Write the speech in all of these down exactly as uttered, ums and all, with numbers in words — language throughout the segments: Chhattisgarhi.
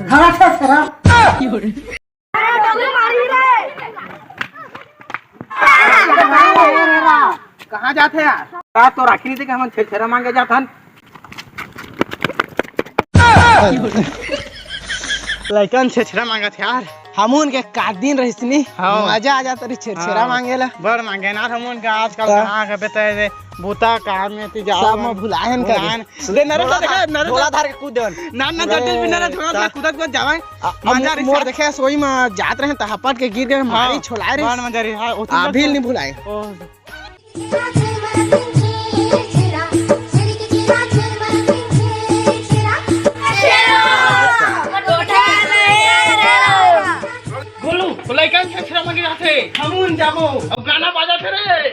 खड़ा छेरछेरा। कहाँ जात हे यार? का तो राखी नहीं दे के हमन छेरछेरा मांगे जात हन। लइकन छेरछेरा मांगत हे यार। हमन के का दिन रहिस नी, हाँ। मजा आ जात रहिस छेरछेरा हाँ। मांगे ला। बड़ मांगे ना हमन का आजकल हाँ। कहाँ के बेटा रे, बूता काम में ती जाओ सब मन। मैं भुलाए हन भुलाए करे। हन। दे नरे झोला से देखा, धार, नरे झोला से धार के कूद देवन। ना, ना, जल्दी भी नरे झोला से कूदत कूदत जावे। आ, मजा अब रही मोर सा। देखे सोई में जात रहे त हपट के गिर गए, हाँ, मारी छोलाए रहे। बड़ मजा रही, हाँ, ओती अभी लोग नहीं भुलाए। ओ। गोलू, वो लइका के छेरछेरा मांगे जाथे। हमन जाबो। अब गाना बाजा थे रे।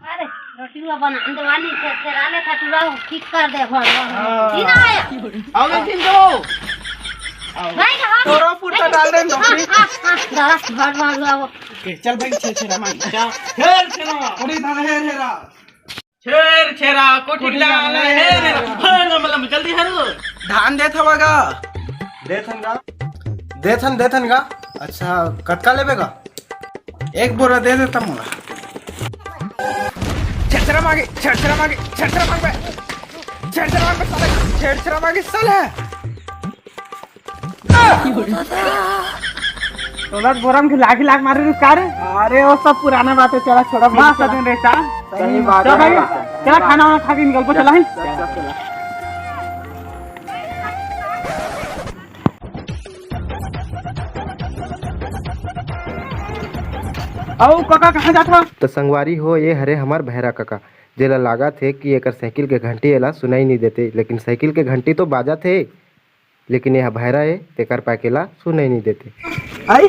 अरे, रोटी ला बना दे, वानी से, से राले था, तू ठीक कर दे, भर, भर। हाँ। ई ना आया। आओ, लेकिन दो। भाई, हाँ। तोरो फुर्ता डाल दे, हाँ, नौकरी। हाँ, हाँ, दादा, भर, भर, भर। ओके, चल भाई, छेरछेरा मांग। चल। छेरछेरा। कोठी धान हे रे रा। छेरछेरा, कोठी कोठी धान धान हे हे रे रा। रा। हाँ, लंबा, लंबा, जल्दी हे रो। धान देत हवा गा? देथन गा। देथन, देथन गा। अच्छा, कतका लेबे गा? एक बोरा दे देता मोला। छेरछेरा मांगे, छेरछेरा मांगे, छेरछेरा मांगे, छेरछेरा मांगे, साला, छेरछेरा मांगे, साला। तोला बोरम के लागी लाग मारे रहिस का रे? अरे, वो सब पुराना बात है, चला छोड़ा, मस्त भूल चला। दिन रहता। सही बात चल है। भाई, चला खाना वाना खा के निकल पो, चला ही। चल, चल, चल। अउ काका कहाँ जात हव? त संगवारी हो, ये हरे हमर भैरा काका, जेला लागत हे कि एकर साइकिल के घंटी एला सुनाई नइ देते, लेकिन साइकिल के घंटी तो बाजत हे, लेकिन ये भैरा हे, तेकर पाके ला सुनाई नइ देते। आई,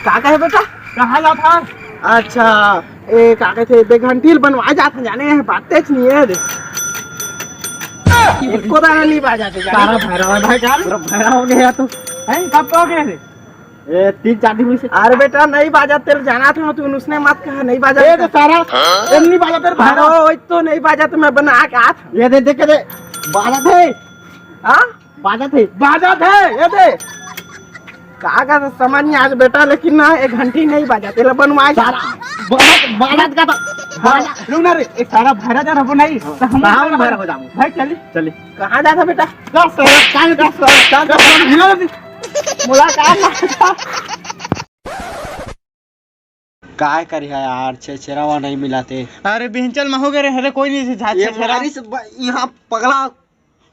का कहे बेटा? कहाँ जात हव? अच्छा, ए, का कहिथे, दे घंटी ल बनवाए जात हन, जाने हे, बातेच नइ हे दे। एको दाना नइ बाजत हे, जाने सारा हे। भैरा भाई का रे? पूरा भैरा हो गया तू। हैं, कब हो गए रे? ए, तीन चार दिन से। अरे बेटा, नइ बाजत तेल जाना था, तू उसने मत कहा, नइ बाजत ए, तो तेल। सारा, ए, नइ बाजत तेल भैरा। भैरा, ओए तो नइ बाजत, मैं बना के आत। ये दे, देख के दे। बाजत हे। हाँ? बाजत हे। बाजत हे, ये दे। का का तो समझ नइ आज बेटा, लेकिन ना, एक घंटी नइ बाजत, तेला बनवाए। सारा, बाजत, बाजत का तो, बाजत। रुक ना रे, एक सारा भैरा जा रहो नहीं, तो हम कहाँ भैरा हो जाऊँ? भाई, चली। चली। कहाँ जात हस बेटा? का सर, का, का सर, का, का सर, हिला दे। मुलाकात ना। काय करिहा यार, छेरछेरा वा नइ मिलत हे। अरे बिहंचल महू गे रे, अरे कोई नइ हे, ये छेरछेरा। मारिस ब-, यहाँ पगला।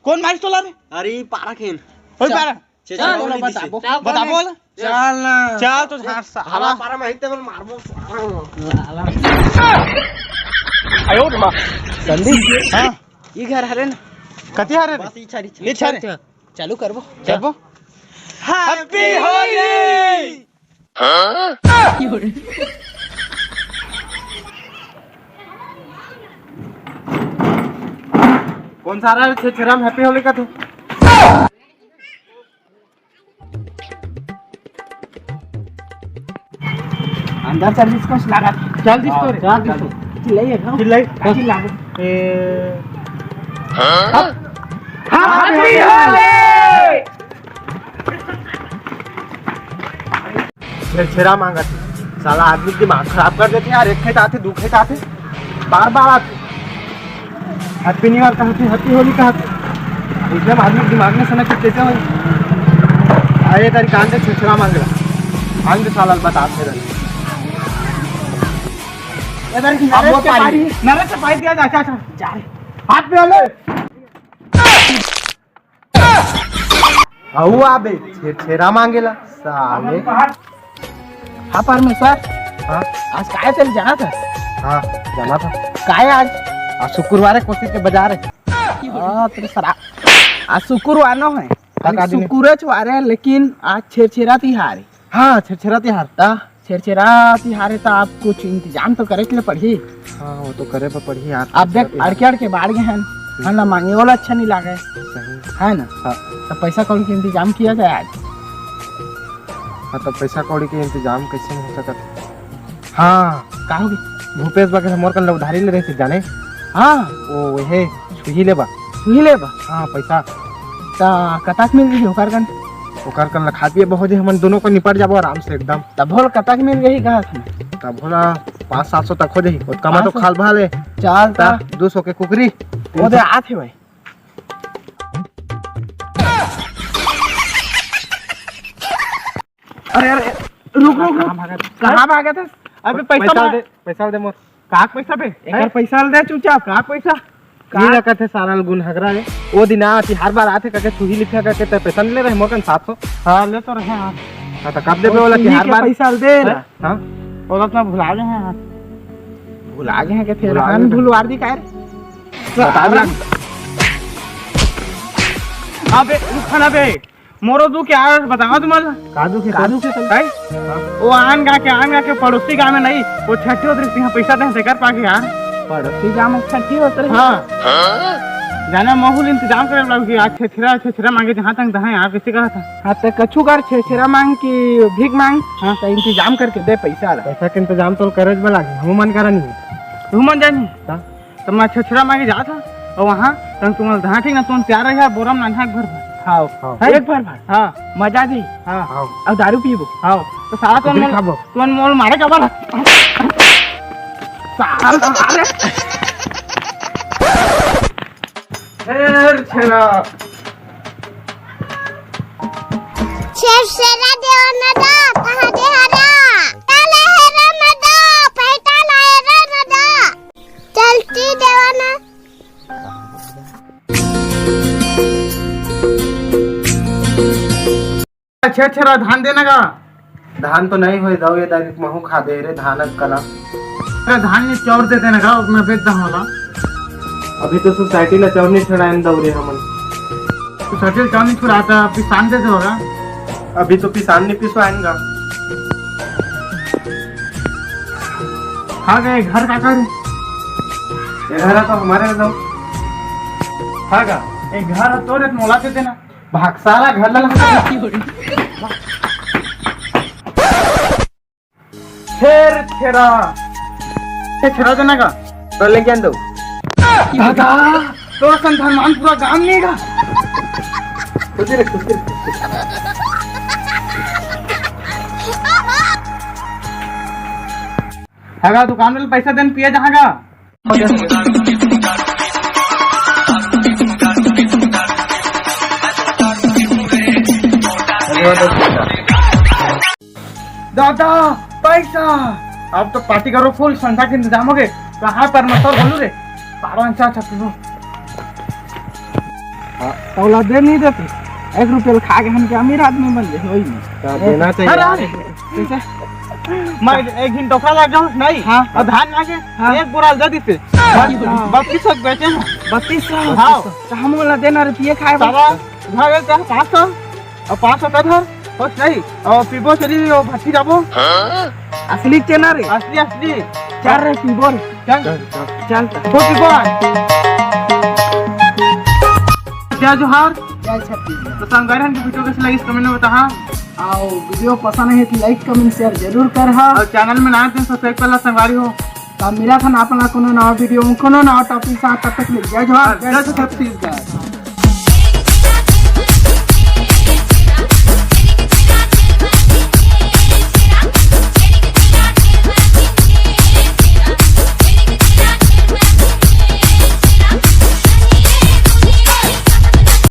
कोन मारिस तोला रे? अरे पारा खेन। ओए चल। पारा। छेरछेरा चल, बोल दीजिए। बताबो। बताबो ला। चल ना। चल तो झाड़ सा, हवा हवा। पारा में ही तेरे मारबो। आयो रे माँ। संदीप। हाँ। ये घर हरे ना? कति हरे रे? बस ये छारी, ले छारी। चालू करबो। करबो। Happy Holi। कोन सारा छेरछेरा में Happy Holi कथे? अंदर चल जिसको लागत। चल जिसको रे। चल जिसको। चिल्लाइए, हाँ। चिल्लाई। चिल्ला। ए। हाँ, हाँ, Happy Holi। छेरछेरा मांगत हे। साला आदमी के दिमाग खराब कर देथे यार। एक खेत आथे, दू खेत आथे, बार बार आथे। Happy New Year कहथे, Happy Holi कहथे। एकदम आदमी के दिमाग में सनक के कैसे होई? अरे तारी कान दे छेरछेरा मांगे ला। आन दे साला बता फिर। इधर की अब वो नरेश के पारी। पारी, नरेश के पारी दिया जा, जा, जा, जा रे। हाथ पे ले। हऊ आबे, छेरछेरा मांगे ला, साले। हाँ परमेश्वर। हाँ। आज काय चल जाना था? हाँ, जाना था। काय आज? आज शुक्रवार हे, कोसी के बाजार हे। हाँ, तेरे सरा-, आज शुक्रवार नो हे। का, का दिन हे? शुक्रवार हे, लेकिन आज छेरछेरा तिहार हे। हाँ, छेरछेरा तिहार। ता छेरछेरा तिहार हे, ता आप कुछ इंतजाम तो करे के ले पड़ही। हाँ, वो तो करे बर पड़ही यार। आप देख, छेरछेरा तिहार। अड़के अड़के बाढ़ गए हैं। हाँ ना मांगे, ओला अच्छा नहीं लागे। सही। है ना? हाँ। तो पैसा कौड़ी के इंतजाम किया जाए आज। हाँ, तो पैसा कौड़ी के इंतजाम कैसे नहीं हो सकत? हाँ। का होगे? भूपेश बा के मोर कन ले उधारी ले रहे थे जाने। हाँ। वो वहे सुही ले बा। सुही ले बा? हाँ, पैसा। ता कतक मिल रही ओकर कन? ओकर कन ला खा पिए बहुत ही, हमन दोनों को निपट जाबो आराम से एकदम। तब भोल कतक मिल रही कहा था? तब भोला पाँच सात सौ तक हो जाही। ओतका मा तो पाँच सौ? खाल भाले। चाल ता। ता दो सौ के कुकरी। वो दे आत हे भाई। अरे, अरे, रुक, रुक, रुक। कहाँ भागत? कहाँ भागत है? अबे पैसा पैसा मार। दे, पैसा दे मोर। का पैसा बे? एकर हैं? पैसा दे चुपचाप। का पैसा? ये का? का कहते सारा गुनहगरा है। वो दिन आ, तिहार बार आते करके छुही लिखा करके ते पैसा ले रहे मोर कन सात सौ। हाँ, ले तो रहे हैं। हाँ, तो कब देबे वो वाला छुही तिहार के बार? पैसा दे ना। हाँ? वो अपना भुला गए हैं। भुला गए हैं के थे? भुला गए हैं। भुलवार दी का रे? बता दे। अबे, रुक ना बे। मोरो दुख यार, बतावा तुम्हारा। का दुख है? का दुख है? हैं? वो आन गा के, आन गा के पड़ोसी गांव में नहीं, वो छठी होत रही, यहाँ पैसा दे, तेकर पाके यार। पड़ोसी गांव में छठी होत रही? हाँ। जाना माहौल इंतजाम करे लग कि आज छेछरा, छेछरा मांगे जहाँ तक दहा यार, किसी का था। हाँ, तो कछु कर, छेछरा मांग कि भीख मांग, हाँ। तो इंतजाम करके दे पैसा ला। पैसा के इंतजाम तो करे में लागे, हम मन करा नहीं। तू मन जानी? हाँ। तो मैं छेछरा मांगे जात हूँ और वहाँ तुम तुम धान ठीक ना, तुम तैयार रहिया, बोरम नन्हा एक भर भर। हाँ, हाँ। है? एक भर भर। हाँ। मजा दी। हाँ। हाँ। और दारू पीबो। हाँ। तो साला तुम कुकरी मोल, खाबो। तुम मोल मारे का बार। साला मारे। छेर छेरा। छेर छेरा देवा न दा, कहाँ दे हरा? ताले हेरा न दा, पैटा ला हेरा न दा। चलती देवा ना। छेर छेरा धान देना का? धान तो नहीं होय दव, ये दारी महू खा दे रे धान अकला। अरे धान नहीं चौर दे देना का, अपना बेच दा होला। अभी तो सोसाइटी ला चौर नहीं छुड़ाएन दव रे हमन। सोसाइटी ला चौर नहीं छुड़ाता, पिसान दे दे होगा। अभी तो पिसान नहीं पिसवाएन गा। खा गए घर का कर। ये घर तो हमारे दो। खा गा। एक घर तो रे मोला दे देना। भाग साला घर ला लगा। छेर छेरा। छेर छेरा देना का? तो लेके आन दो। दादा, तोर संधान मान पूरा गांव में का। खुशी रे, खुशी रे। हगा दुकान में पैसा देन पिए जहाँ का। दादा, पैसा। अब तो पार्टी करो, फुल संधा के इंतजाम हो गए। कहाँ पर मसर बोलू रे? बारह इंचा छत्तीस। हाँ, तौला दे नहीं देते। एक रुपये खा के हम क्या अमीर आदमी बन गए, वही में। क्या देना चाहिए अरे, यार? अरे, कैसे? मैं एक दिन टोकरा लग जाऊँ, नहीं? हाँ। और धान ना के, हाँ। एक बोरा दे देते। हाँ। बत्तीस सौ बेचे ना। बत्तीस सौ? हाँ। तो हम वाला देना रुपये खाए बस। साला, उठा लेते हैं पाँच सौ। और पाँच सौ का धर, बस नहीं। और पीबो चली, वो भट्टी जाबो। असली चेना रे। असली, असली। चल रे पीबो रे। चल। चल। वो पीबो आज। जय जोहार। जय छत्तीसगढ़। तो संगवारी हमके वीडियो कैसे लगी, कमेंट में बताहा। और वीडियो पसंद है तो लाइक, कमेंट, शेयर जरूर करहा। और चैनल में नया तो सब्सक्राइब कर ला संगवारी हो। तो मिला था ना अपना कोनो नवा वीडियो में, कोनो नवा टॉपिक साथ, तब तक ले जय जोहार, जय जय छत्तीसगढ़।